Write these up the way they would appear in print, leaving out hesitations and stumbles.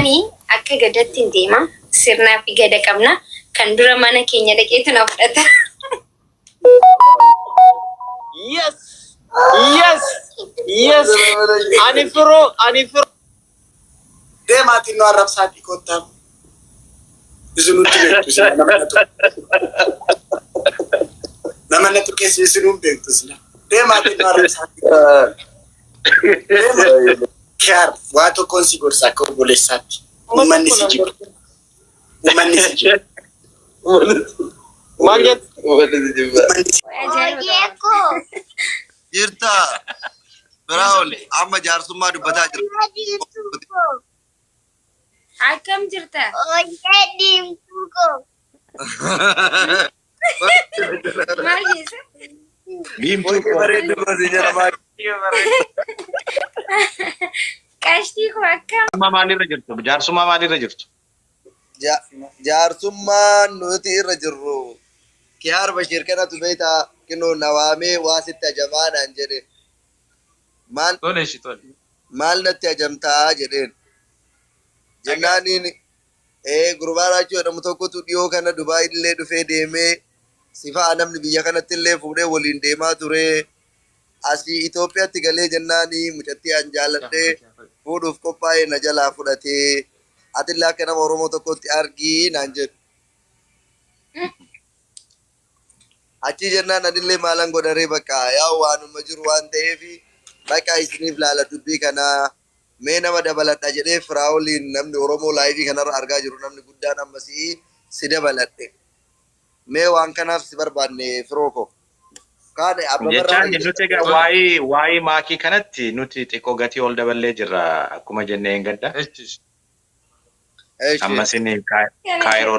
Ani akka gadatti hin deema. Sirnaa fi gada qabna. Kan dura mana keenya dhaqeetu na fudhata. Yes! Yes! Yes! Ani firoo, ani firoo. Deemaa xinnoo arrabsaatii kottaa. Isinutti beektu isin nama na tuqe. Nama na tuqes isinuu hin beektu isin. Deemaa xinnoo arrabsaatii kottaa. Deemaa. Kiyaar waa tokkoon si gorsa akka obboleessaatti. Uummanni si jibba. Uummanni si jibba. Maal jette? Uummanni si Ajaa'iba qaba. Jirta. Firaa'ol amma jaarsummaa dubbataa jira. Akkam jirta? Maal jeessa? Diimtuu koo. Bareedduu koo si jala maal. Qashtii koo akkam? Jaarsummaa maalirra jirtu? Jaarsummaa maalirra jirtu? Jaarsummaan nuti irra jirru Kiyaar Bashiir kanatu beektaa kinoo na waamee waa sitti hajamaa naan jedhe. Maal Tole ishi tole. maal natti hajamtaa jedheen. Jennaaniin ee gurbaa Raachuu jedhamu tokkotu dhiyoo kana Dubaay illee dhufee deemee sifaa namni biyya kanatti illee fuudhee waliin deemaa ture. Asii Itoophiyaatti galee jennaanii mucattii an jaaladhee fuudhuuf qophaa'e na jalaa fudhatee atillee akka nama Oromoo tokkotti argii naan jedhu. Achii jennaan anillee maalan godharee bakka yaa waanuma jiru waan ta'eef bakka isiniif laala dubbii kanaa mee nama dabaladha jedhee Firaa'oliin namni Oromoo live kanarra argaa jiru namni guddaan ammasii si dabaladhe. Mee waan kanaaf si barbaanne firoo koo. Kaane abba Jechaan barraa nuti egaa waa'ee maakii kanatti nuti xiqqoo gatii ol daballee jirra akkuma jennee hin gadda. Echi. Amma isin Kaayiroo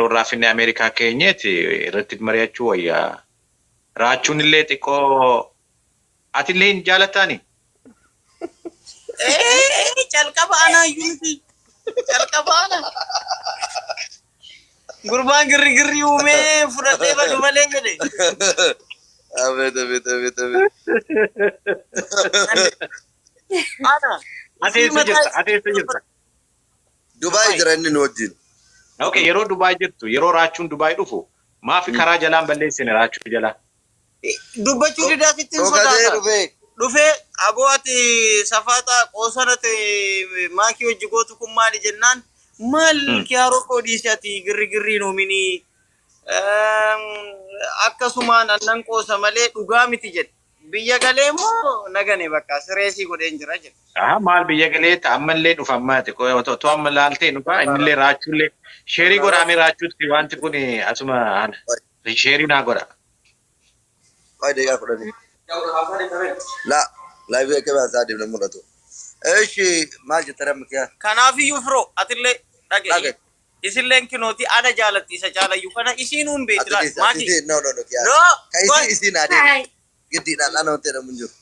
irraa finnee Ameerikaa keenyeeti irratti mari'achuu wayyaa. Raachuun illee xiqqoo ati illee hin jaalattaani? Ee, calqaba anaa iyyuu miti. Calqaba ana. Gurbaan girri girri uumee fudhatee badu malee jedhe. Abeet abeet abeet abeet. Ana. Ati eessa jirta? Ati eessa jirta? Dubaay jira inni nu wajjin. Okay, yeroo Dubaay jirtu, yeroo raachuun Dubaay dhufu, maafi karaa jalaan balleessine raachuu jalaa? Dubbachuu didaa sitti hin Dhokatee sodaata. dhufee. Dhufee aboo ati safaaxa qoosanate maakii hojii gootu kun maali jennaan maal kiyaaroo koo dhiisi ati girri girriin uuminii akkasumaan annan qoosa malee dhugaa miti jedhe. Biyya galee immoo nagane bakka sireesii godheen jira jedhe. Aha, maal biyya galee ta'a ammallee dhufa ammaati. Otoo amma laaltee dhufa innillee raachuullee sheerii godhaamee raachuutti wanti kun asuma ana sheerii naa godha. Qoy deeqaa 10. La live akka baasaa deemna mul'atu. Eshi maal jetta ramma kiyaa? Kanaafiyyuu firoo atillee dhaga'i. Dhaga'i. Isilleen kinooti ana jaalatti isa caalayyuu kana isiinuu hin beekti Ati laal dhiisi ati maaki. isii no no no kiyaa. No Ka qoy isii isii naa deemi. Haay. Giddiidhaan ana wanti jedhamu hin jiru.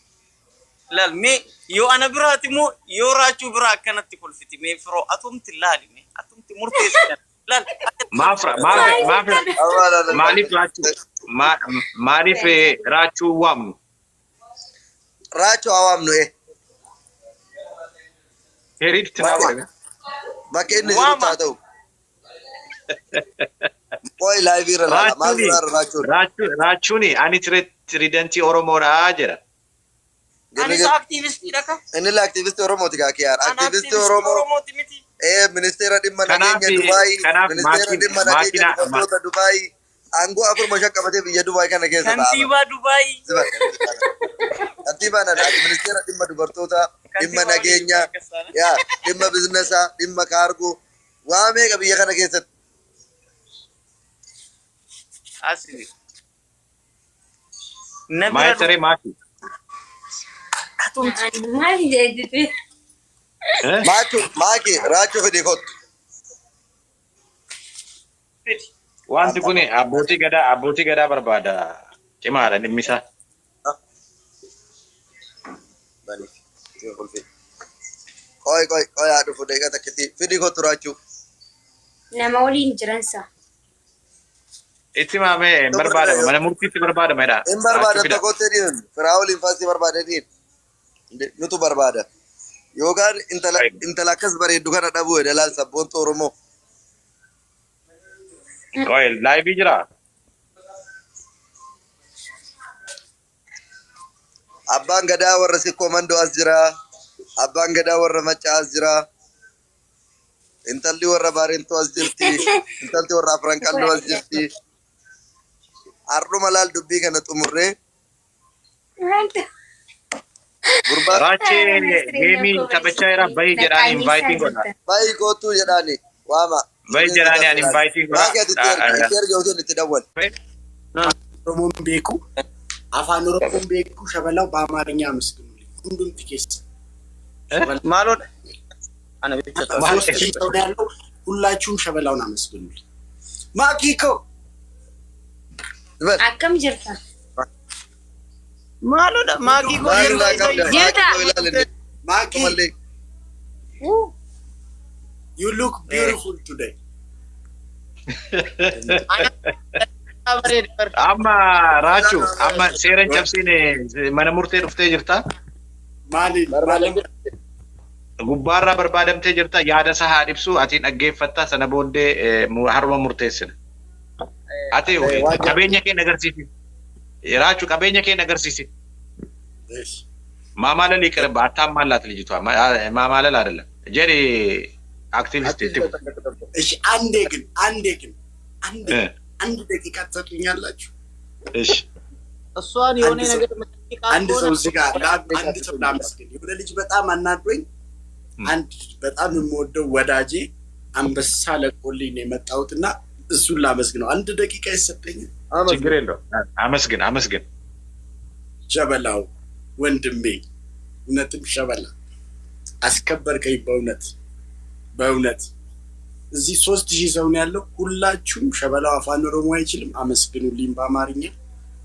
Laal mee yoo ana biraati moo yoo raachuu biraa akkanatti kolfiti mee firoo atumti laali mee atumti murteessi kana laal akkatti Maaf kolfiti. maaf maaf Amma la la la. maaliif raachuu maaliif raachuu waamnu? Raachuu haa waamnu ee. Sheeriitti naa Bakka godhe. bakka inni jirutti Waama. haa ta'u. Qoy live irra laala. Maal Raachuuni godhaa raachuun? raachuuni ani tiridentii Oromoodha jedha. Anis aktiivistiidha ka. Inni illee aktiivistii Oromooti kaa kiyaar. An Aktiivistii aktiivistii Oromoo Oromooti miti. ee ministeera dhimma Kanaaf nageenya Dubaay, kanaaf ministeera maakiin dhimma nageenya maakina dubartoota Dubaay aangoo afur masha qabatee biyya Dubaay kana keessa taa'ama. Kantiibaa Dubaay. Kantiibaa nana ati ministeera dhimma dubartoota, dhimma Kantiibaa waliin nageenya, akkas taana. yaa dhimma bizinesaa, dhimma kaargoo waa meeqa biyya kana keessatti. Asli. Na bira maal taree maaki? atumti. Maal jettite? Eh? Maachuu maaki raachuu fidii kottu. Fidi. Wanti kun abbootii gadaa barbaada. Cimaadha dhimmi isaa. Bani. Qoy qoy qoy haa dhufu deeqa takkitti fidii kottu raachuu. Nama waliin jiransa. Itti maamee hin barbaadama. Mana murtiitti barbaadama jedha. Hin barbaadan Raachuu fida. tokkotti dhiin. Firaa waliin faasii barbaadaniin. Nutu barbaada. Yookaan intala intala akkas bareeddu kana dhabuu jedha laal sabboontu Oromoo. Qoy live jira. Abbaan gadaa warra Sikkoo Mandoo as jira. Abbaan gadaa warra Maccaa as jira. Intalli warra Baarentoo as jirti. Intalti warra Afran Qalloo as jirti. Har'uma laal dubbii kana xumurree gurbaa Raachee game taphachaa jira bahi jedhaan invite godha. Baay'ee kootuu jedhaani waama. Bahi jedhaani ani invite godha. Baay'ee ati itti ergi itti ergi yookiin itti dawwal. Oromoon beeku, Afaan Oromoon beeku, Shabalaw በአማርኛ አመስግኑልኝ። Hundumti keessa Maaloodha? Ana bicha 3000 ሰው ነው ያለው። ሁላችሁም ሸበላውን አመስግኑልኝ። ማኪኮ Bal. Akkam jirta? Maaloodha? Maakii koo Maal irraa qabda? Jirta. Maakii koo ilaali. ማኪ Mallee. You look beautiful today. Amma Raachuu amma seeran cabsiin mana murtee dhuftee jirta. Maaliin maaliin? Gubbaarraa barbaadamtee jirta, yaada isaa haa ibsu, ati dhaggeeffatta, sana booddee haruma murteessina. Ati qabeenya kee agarsiisi. Raachuu, qabeenya kee agarsiisi. ማማለል ይቅርብ። አታማላት ልጅቷ ማማለል አይደለም ጀሪ አክቲቪስት እሺ፣ አንዴ ግን አንዴ ግን አንዴ አንድ ደቂቃ ትሰጡኛላችሁ? እሺ። እሷን የሆነ ነገር አንድ ሰው እዚህ ጋር አንድ ሰው ላመስግን። የሆነ ልጅ በጣም አናዶኝ፣ አንድ በጣም የምወደው ወዳጄ አንበሳ ለቆልኝ ነው የመጣሁት እና እሱን ላመስግነው። አንድ ደቂቃ ይሰጠኛል? ችግር የለውም። አመስግን አመስግን። ሸበላው ወንድሜ፣ እውነትም ሸበላ አስከበርከኝ። በእውነት በእውነት እዚህ 3000 ሰው ነው ያለው። ሁላችሁም ሸበላው አፋን ኦሮሞ አይችልም፣ አመስግኑልኝ በአማርኛ።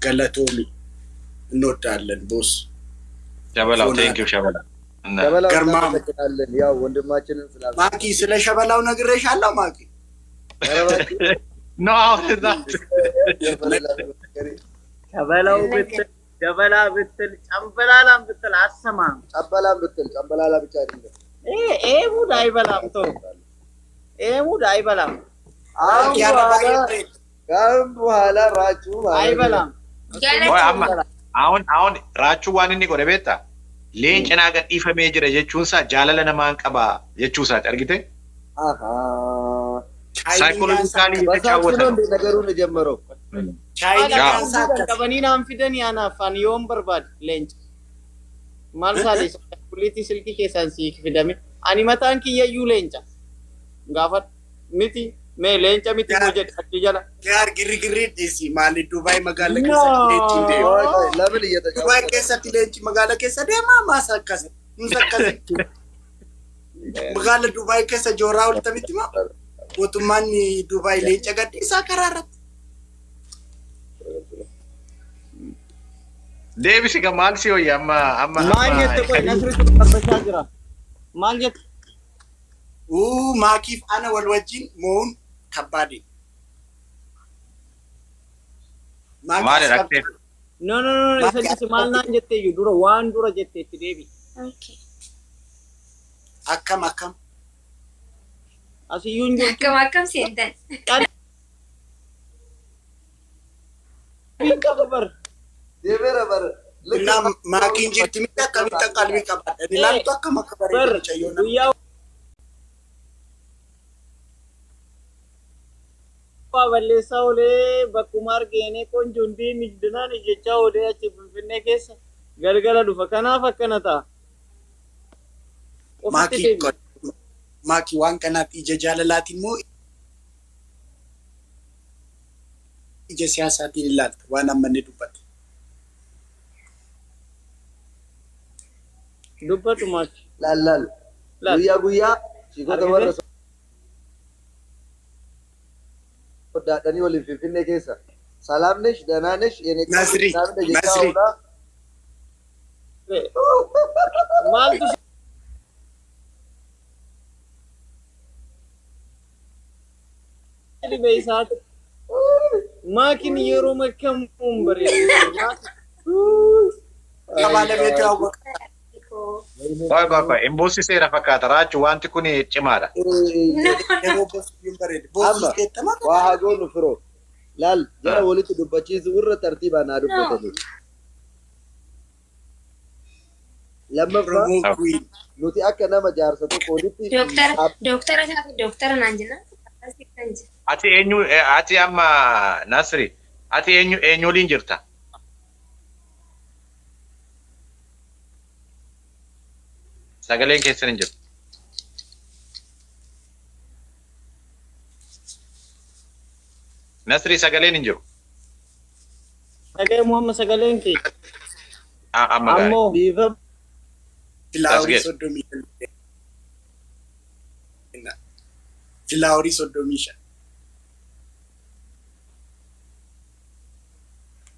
Galatoomi፣ እንወዳለን boss። ሸበላው፣ thank you ሸበላ። ሸበላው ገርማ እናመሰግናለን። ያው ወንድማችንን ስላል ማኪ፣ ስለ ሸበላው ነግሬሻለሁ ማኪ። No. ሸበላው ብትል፣ ሸበላ ብትል፣ ጨምበላላም ብትል አሰማም። ጨበላም ብትል፣ ጨምበላላ ብቻ አይደለም። ይሄ mood አይበላም። ተው፣ ይሄ mood አይበላም። አሁን በኋላ ከአሁን በኋላ ራቹ ማለት ነው። አይበላም። አሁን አሁን Raachuu waan inni godhe beektaa? Leenca naa gadhiifamee jira jechuun isaa jaalala namaan qaba jechuu isaati, argite? Psychologically በሳቅ የተጫወተ ነው ነው። እንደ ነገሩን የጀመረው። ቻይና Qabanii naan fidanii anaaf ani yoon barbaade leenca. Maal saale kulliitii silkii keessaan sii fidame. Ani mataan kiyyayyuu leenca. Gaafa miti mee leenca miti moo jedhe achi jala. Gaar girigirri dhiisi, maali Dubaay magaalaa keessatti leenci hin deemu. ለምን Dubaay እየተጫወተ keessatti leenci magaalaa keessa deemaa maas akkas nus akkasitti. Magaala Dubaay keessa jooraa oltamitti moo mootummaan Dubaay leenca gadhiisaa karaa irratti. Deebisi ka, maal si hoyya amma amma Maal jette qoy, Nasritu dubbachaa jira. Maal jette? Uu, maakiif ana wal wajjin mo'uun kabbaadhe. Maali rakkee? No, no, no, no, isa dhisi, maal naan jette iyyuu dura, waan dura jette itti deebi. Akkam akkam? Asiyyuu hin jirtu. Akkam akkam seentan? Qalbii qaba bar. Deemeera bara. እና maakiin jirti miti, akkamitti qalbii qabaadha? Inni ilaaltu akkam akka bareedu Bar mucayyoo nama. Guyyaa waa balleessaa oolee, bakkuma argeenee qoonjoon dinaan ijjechaa oolee achi Finfinnee keessa galgala dhufa. Kanaaf akkana ta'a. Ofitti Maakii deebi. Maakii, waan kanaatti ija jaalalaatiin moo ija siyaasaatiin ilaalta waan amma inni dubbate? Dubbatu maaki. Laal laal. Laal. Guyyaa guyyaa shiikota Argite? warra soddaadhanii waliin Finfinnee keessa. ሰላም ነሽ፣ ደህና ነሽ፣ የኔ Nasri, ምናምን jechaa Nasri. oolaa. Maaltu dhibe isaati? Maakiin yeroo makkamuun bareedu. ከባለቤቱ ያወቀ Qoy qoy qoy hin boosiseera fakkaata Raachuu wanti kun cimaadha. Yeroo boossuun bareeda. Boossuus keettama. Waa haa goonu firoo. Laal jara walitti dubbachiisu irra tartiibaan haa dubbatanii. Lammaffaa Oromoo Queen. nuti akka nama jaarsa tokko walitti Dooktara dooktara taate dooktara naan jenna. Ati eenyu ati amma Nasri ati eenyu eenyu waliin jirta? Sagaleen keessan hin jiru. Nasri sagaleen hin jiru. Dhaga'ee Muhammad sagaleen kee. Amma gaarii. Ammoo dhiifama Filaaworii That's good. 35. Filaaworii 35.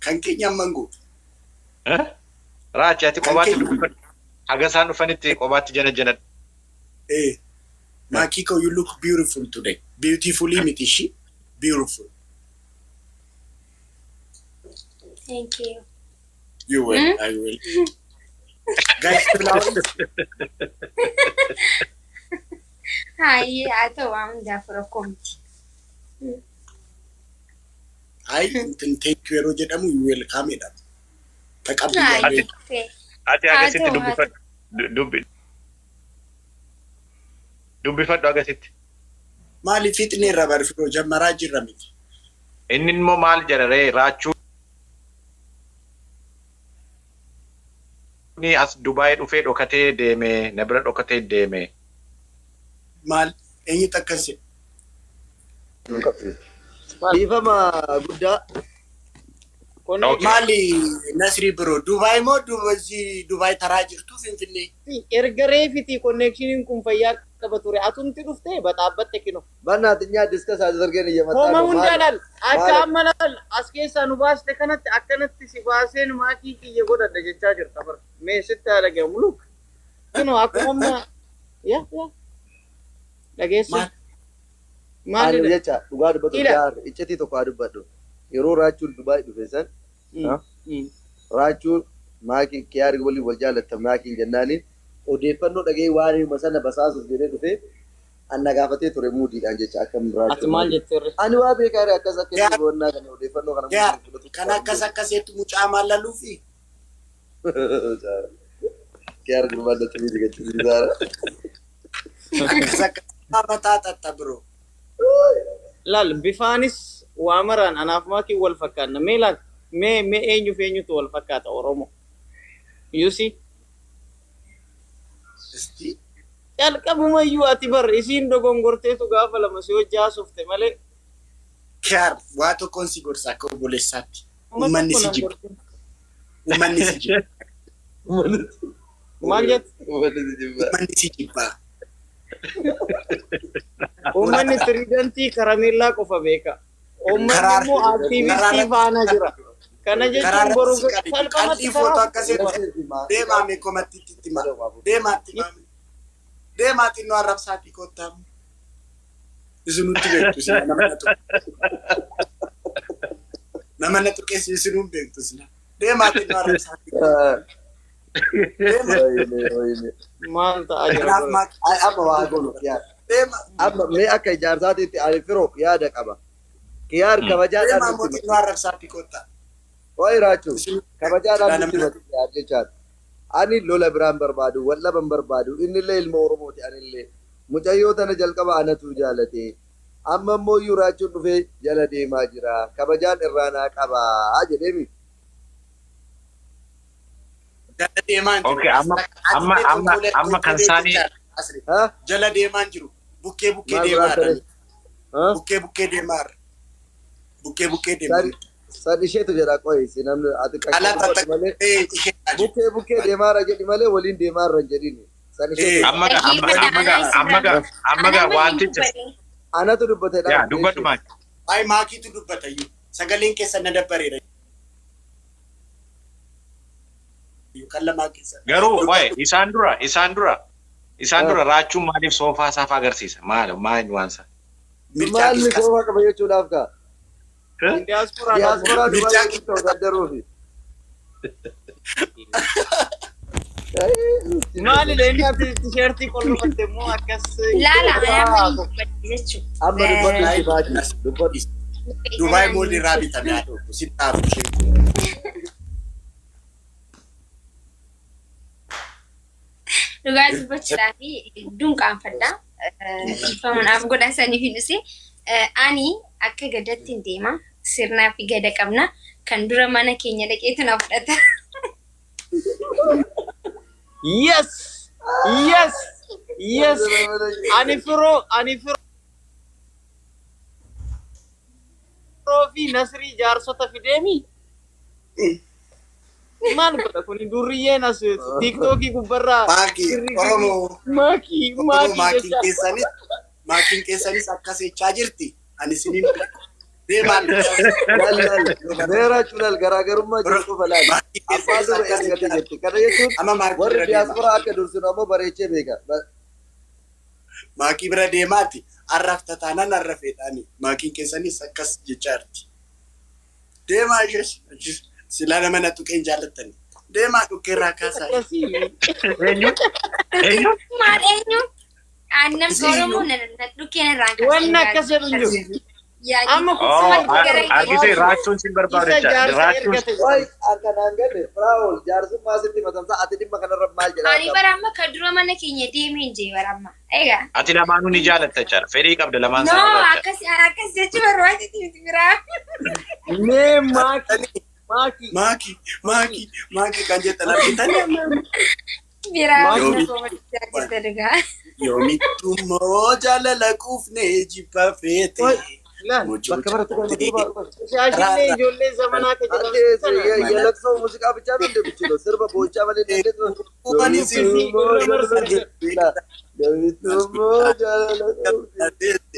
Kan keenya amman guutu. Eh? Raachi ati Kan qobaatti keenya. dubbifadhu. Haga isaan dhufanitti qobaatti jana jana. Eh. Makiko, you look beautiful today. Beautifully miti ishii. Beautiful. Thank you. You will. I will. Guys, filaaworii. Hayyee haa ta'u waan hundaaf rakkoo miti. Ay, intin thank you yeroo jedhamu you welcome jedhama. Taqabbii Hayyee. Ati Haa agasitti ta'u haa ta'u. dubbifadhu. Dubbi dubbifadhu agasitti. Maaliif fixni irra barfiroo jammaraa jirra miti. Inni immoo maal jedha ree Raachuu ni as Dubaay dhufee dhokatee deeme na bira dhokatee deeme. Maal eenyutu akkas jedhe? dhiifama guddaa Okay. Maali Nasri biroo Dubaay moo Dubaay taraa jirtu Finfinnee? Erga reefiti connectioniin kun fayyaa qaba ture. Atumti dhuftee baxaabbatte kino. በእናትህ discuss አድርገን እየመጣ Hooma ነው። hundaa laal akka maal- amma laal as keessaa nu baaste kanatti akkanatti si baaseen maakii kiyya godhadha jechaa jirta bara. Mee sitti haa dhagahamu look. Kino akkuma amma yaa yaa dhageesse. Maal? Ani Maalidha? jecha dhugaa dubbatu Ila. jaar iccitii tokko haa dubbadhu. Yeroo raachuun Dubaay dhufe san raachuun maakii kiyaari waliin wal jaallattan maakiin jennaaniin odeeffannoo dhagee waan hima sana basaasuuf jedhee dhufe anna gaafatee ture muudiidhaan jecha akkam Ati raachuun. maal jetteerre? Ani waa beekaa akkas akka Jaar. inni boonnaa kana odeeffannoo kana Jaar muudiin fudhatu. kan akkas akkaseetu mucaa maallaluufi Kiyaar gurbaan natti miidhagachiisaara. akkas akkas mataa xaxxa biroo. Laal bifaanis waa maraan anaaf maakiin wal fakkaanna. Mee laal mee mee eenyuuf eenyutu wal fakkaata Oromoo? You see? Isti Calqabumayyuu ati bar isiin dogongorteetu gaafa lama si hojii haasofte malee. Kiyaar waa tokkoon si gorsa akka obboleessaatti. Uummanni si jibba. Uummanni si jibba. Maal jette? Uummanni si jibba. Uummanni tiriidantii karameellaa qofa beeka. Uummanni immoo aktiivistii faana jira. Kana jechuun boru Karaarratti si qabi. salphumatti Qal'ii footoo karaa akkasii deemaa mee komattiitti itti hima. Deemaatti maame. Deemaa xinnoo arrabsaatii kottaa. Isinutti beektu sila nama na tuqe. Nama na tuqes isinuu hin beektu sila. Deemaa xinnoo arrabsaatii. Deema. Maal ta'aa jira? Kanaaf Bara? maaki. Amma waa goonu kiyaar. Deema. Amma mee akka ijaarsaatiitti ani firoo yaada qaba. Kiyaar kabajaadhaan Deemaa nutti immoo hima. xinnoo arrabsaatii kottaa. Waa'ee raachuu kabajaadhaan Nama nutti hima kiyaar jechaadha. Ani lola biraan barbaadu, wal dhaban barbaadu, innillee ilma Oromooti anillee. Mucayyoo tana jalqaba anatu jaalate. Amma immoo iyyuu raachuun dhufee jala deemaa jira. Kabajaan irraa naa qabaa jedheemi. Jala deemaa hin jiru. Okay, amma amma amma amma kan isaanii Ha? Jala deemaa hin jiru. Bukkee bukkee Maal deemaa biraa jira. Ha? Bukkee bukkee deemaa jira. Bukkee bukkee deemaa San san isheetu jedha qo'isi namni ati Ala qaqqabu malee tattaqqee ishee bukkee bukkee deemaara jedhi malee waliin deemaarra hin jedhini. San isheetu amma ga amma amma ga amma ga amma ga wanticha anatu dubbate yaa dubbadhu maaki. Ay maakiitu dubbata iyyuu. Sagaleen keessa na dabbareera. Kan lamaa keessa. Garuu waa'ee isaan dura isaan dura isaan dura raachuun maaliif soofaa isaaf agarsiisa? Maal maal waan isaa? Mircaa Maalli qisqasa. soofaa qaba jechuudhaaf kaa? Diyaasporaa Diyaasporaa Mircaa Dubaay ta'u daddaruufi. Maali leenni ati tisheertii qollofatte immoo akkas. Laala ani amma hin dubbadhe jechuudha. Amma dubbadhu itti baati. Dubbadhu. Dubaay moolii irraa bitame haadha obbo si dhaafu isheen kun. Dhugaa dubbachuudhaa fi hedduun qaanfadha. Dhiifama naaf godha saniif hin dhuse. Ani akka gadatti hin deema. Sirnaa fi gada qabna. Kan dura mana keenya dhaqeetu na fudhata. Yes! Yes! Yes! Ani firoo fi Nasrii jaarsota fideemi. Maal godha kuni durriyyeen as tiiktookii gubbarraa. Maakii Oromoo. Maakii Oromoo maakii maakiin jecha. keessanis maakiin keessanis akkas jechaa jirti. Ani isiniin beeku. Deemaan Laal laal. Meeraa culaal garaagarummaa jiru qofa laal. Maakiin Abbaa keessanis dura akkas ergate jechaa jette. Kana jechuun Amma maakii warri bira deemaa. diyaasporaa akka dursinu ammoo bareechee beeka. Maakii bira deemaati. Arrafta taanaan arrafeedhaani. Maakiin keessanis akkas jechaa jirti. Deemaa ishees. Silaa nama na tuqeen jaallattani. Deemaa dhukkeerraa kaasaa. Akkasii. Eenyu? Eenyu? Maal eenyu? Aannan Oromoo na dhukkeen irraan kaasee. Wanni akkas jedhu hin jiru. Amma kun Oh, sumatti gara argite raachuun sin barbaadu isa jecha. jaarsa Raachuun ergate. Waay akkanaan galle Firaa'ol jaarsummaa sitti matamsa ati dhimma kanarra maal jedhaa Ani bara amma kan dura mana keenya deemee hin jee bara amma. Egaa. Ati lamaanuu ni jaalatta jechaadha. Fedhii qabda lamaan No, sana jechaadha. akkas akkas jechuu barbaachiti miti biraa. Mee maakii maakii Maakii maakii maakii kan jettan argitanii Biraa Maakii. jirta dhugaa. Yoomittummoo jaalala quufnee jibba feete. Laal. Bakka baratti kan durbaa Shaashillee ijoollee zamanaa ka jedhamu sana. የለቅሶ ሙዚቃ ብቻ ነው እንደምችለው ስርበ ቦቻ መሌ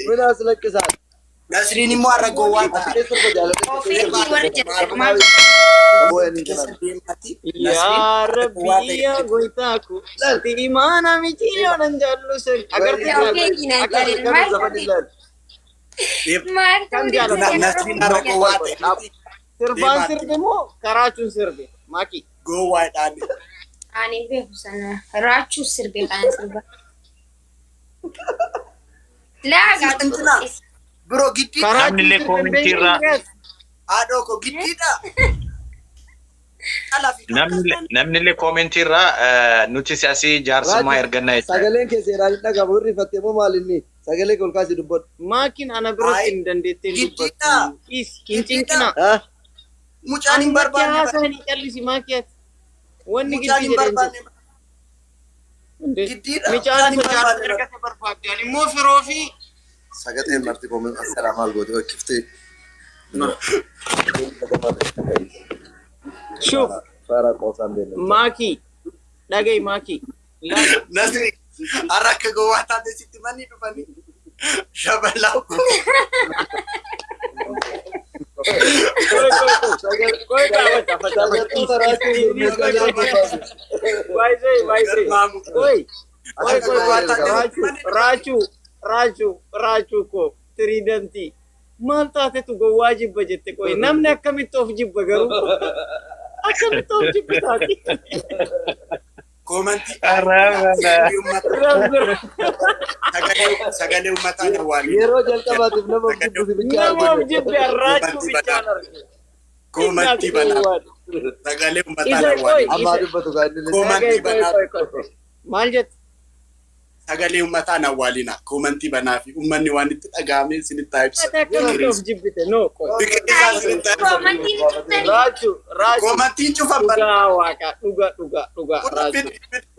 ምን አስለቅሳል? Nasriin immoo har'a gowwaa ta'a. ስርበ Ofii warri jedhan maal Yaa Rabbi yaa goytaa ko ati imaana miciyoo nan jaallu sen agartee Ofii naan jaalladhu maal maal Kan jaalladhu. Nasriin har'a gowwaa ta'e. Sirbaan sirbe moo karaachuun sirbe maakii. Gowwaadhaan. Ani beeku sana raachuu sirbe kana sirba. Laagaa Intina. Biroo giddiidha. Namni illee koomentii irraa Haadhoo koo giddiidha. Namni illee koomentii irraa nuti si asii jaarsummaa ergannaa jechaadha. Sagaleen kee seeraan hin dhagahamu hirrifatte moo maal inni sagalee ol kaasii dubbadhu. Maakiin ana biratti hin dandeettee hin dubbattu. Is hin cinqina. Mucaan hin barbaanne. Haasaa hin callisi maakii ati. Wanni Mucaan giddii hin jedhan barbaanne. Giddiidha. Mucaan Mucaan hin isa jaarsa barbaanne. ergate barbaadde. Ani immoo firoo fi Sagaleen marti koomen asxaa maal goote wakkifte. Shuf Fara qoosaan beelladha. maakii dhagahi maakii. Laal. Nasri har'a akka gowwaa taate sitti manni dhufanii. Shabalaa. Baay'ee baay'ee. Oi, oi, oi, Raachuu, Raachuu, Raachuu, Raachuu koo tiriidantii. Maal taatetu gowwaa jibba jette qoy namni akkamitti of jibba garuu akkamitti of jibba taate. Koomantii. Arrabala. Sagalee uummataa na waamina. Yeroo jalqabaatiif nama of jibbu si bichaa Nama of jibbe Raachuu bichaan arge. Koomantii banaa. Sagalee uummataa na Isa qoy. waamina. Ammaa dubbatu gaadhillee. Koomantii banaa. Maal jette? Sagalee uummataa na waalina. Koomantii banaa fi uummanni waan itti dhagahame isinitti haa ibsu. Ati akkamitti of jibbite? No qoy. Biqilaa isinitti haa ibsu. Koomantiin cuftanii Raachuu, Raachuu. Koomantiin cufan bana. Dhugaa waaqa dhuga dhuga dhuga Raachuu.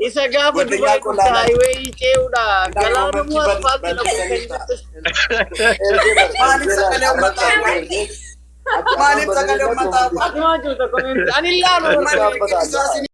Isa gaafa Godina Dubaay Qolaanaa. dhufte highway ce'uudha. Galaana moo asfaaltii dhabu kan jette. Maaliif sagalee uummataa Maaliif sagalee uummataa Ati maal jirta komeenti? Ani ilaalu Uummanni biqilaa isin